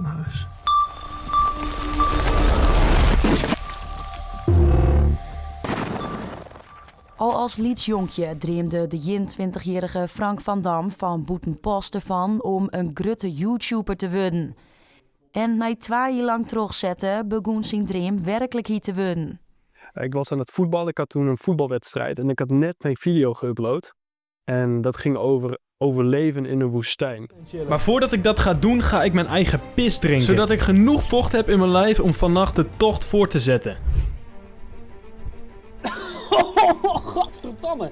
Fan huis. Al as lyts jonkje dreamde de ienentweintichjierrige Frank van Dam fan Bûtenpost derfan om in grutte YouTuber te wurden. En nei twa jier lang trochsette begûn syn dream werklikheid te wurden. Ik was aan het voetballen, ik had toen een voetbalwedstrijd en ik had net mijn video geüpload. En dat ging over overleven in de woestijn. Maar voordat ik dat ga doen, ga ik mijn eigen pis drinken. Zodat ik genoeg vocht heb in mijn lijf om vannacht de tocht voor te zetten. Godverdamme.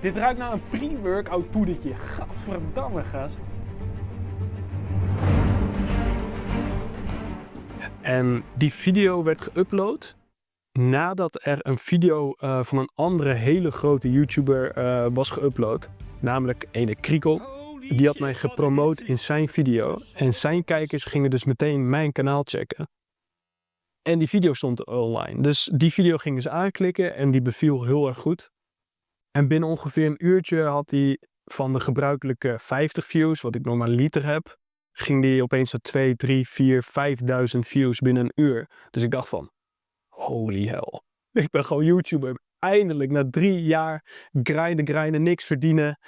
Dit ruikt naar een pre-workout poedertje. Gadverdamme, gast. En die video werd geüpload nadat er een video van een andere hele grote YouTuber was geüpload. Namelijk ene Kriekel. Die had mij gepromoot in zijn video. En zijn kijkers gingen dus meteen mijn kanaal checken. En die video stond online. Dus die video gingen ze aanklikken en die beviel heel erg goed. En binnen ongeveer een uurtje had hij van de gebruikelijke 50 views, wat ik normaliter heb, ging die opeens naar 2, 3, 4, 5000 views binnen een uur. Dus ik dacht van, holy hell. Ik ben gewoon YouTuber. Eindelijk, na 3 jaar grinden, grinden, niks verdienen,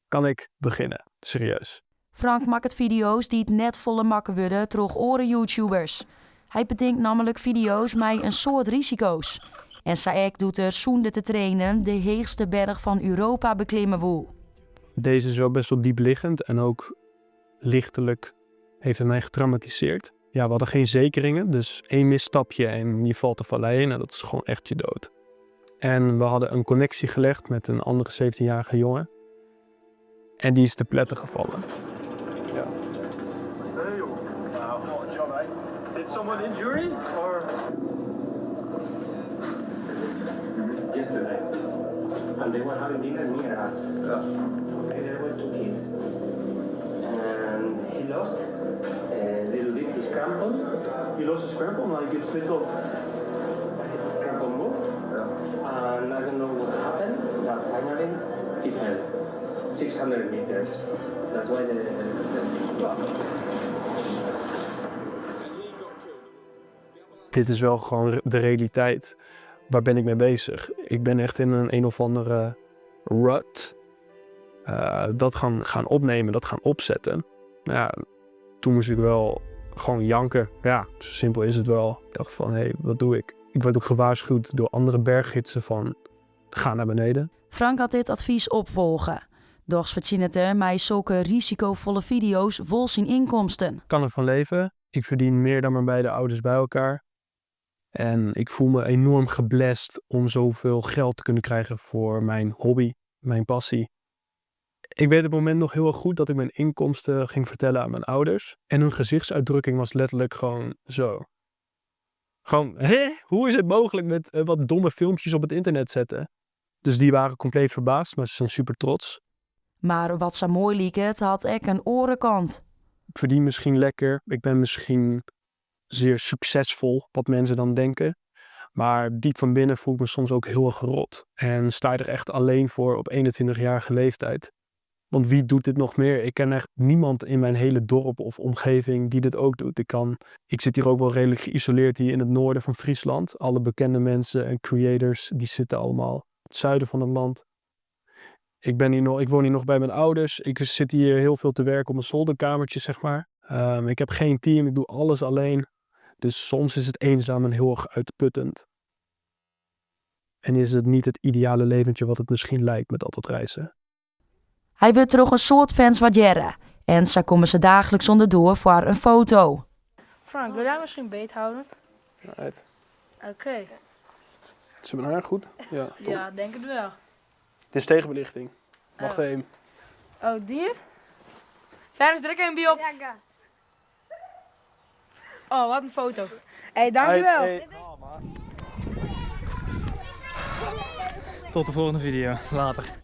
kan ik beginnen. Serieus. Frank maakt video's die het net volle makken worden troch oare YouTubers. Hy betinkt namelijk video's met een soort risico's. En Saek doet er zonder te trainen de heechste berg van Europa beklimmen woe. Deze is wel best wel diep liggend en ook lichtelijk heeft het mij getraumatiseerd. Ja, we hadden geen zekeringen, dus één misstapje en je valt de vallei in en dat is gewoon echt je dood. En we hadden een connectie gelegd met een andere 17-jarige jongen. En die is te pletter gevallen. Ja. Hey joh. Did someone injury? Or? Yesterday. And they were having dinner near us. Yeah. Okay, there were two kids. And he lost a little bit his crampon. He lost his crampon, like it slipped off. Crampon moved. Yeah. And I don't know what happened, but finally he fell. 600 meters. That's why the Dit is wel gewoon de realiteit. Waar ben ik mee bezig? Ik ben echt in een of andere rut. Dat gaan opnemen, dat gaan opzetten. Toen moest ik wel gewoon janken. Ja, zo simpel is het wel. Ik dacht van, hé, hey, wat doe ik? Ik werd ook gewaarschuwd door andere berggidsen van, ga naar beneden. Frank had dit advies opvolgen. Dochs verdient er mij zulke risicovolle video's vol zijn inkomsten. Ik kan ervan leven. Ik verdien meer dan mijn beide ouders bij elkaar. En ik voel me enorm geblest om zoveel geld te kunnen krijgen voor mijn hobby, mijn passie. Ik weet op het moment nog heel erg goed dat ik mijn inkomsten ging vertellen aan mijn ouders. En hun gezichtsuitdrukking was letterlijk gewoon zo. Gewoon, hè? Hoe is het mogelijk met wat domme filmpjes op het internet zetten? Dus die waren compleet verbaasd, maar ze zijn super trots. Maar wat zo mooi liek het, had ik een orenkant. Ik verdien misschien lekker, ik ben misschien zeer succesvol, wat mensen dan denken. Maar diep van binnen voel ik me soms ook heel erg rot. En sta je er echt alleen voor op 21-jarige leeftijd. Want wie doet dit nog meer? Ik ken echt niemand in mijn hele dorp of omgeving die dit ook doet. Ik zit hier ook wel redelijk geïsoleerd hier in het noorden van Friesland. Alle bekende mensen en creators die zitten allemaal in het zuiden van het land. Ik woon hier nog bij mijn ouders. Ik zit hier heel veel te werken op mijn zolderkamertje. Ik heb geen team, ik doe alles alleen. Dus soms is het eenzaam en heel erg uitputtend. En is het niet het ideale leventje wat het misschien lijkt met al dat reizen. Hij wordt terug een soort fans waarderen. En zo komen ze dagelijks onderdoor voor een foto. Frank, wil jij misschien beet houden? Right. Oké. Is mijn haar goed? Ja, top. Ja, denk het wel. Dit is tegenbelichting. Wacht Oh. even. Oh, dier? Verder druk een bier op. Ja, gas. Oh, wat een foto. Hé, hey, dankjewel. Hey, hey. Tot de volgende video. Later.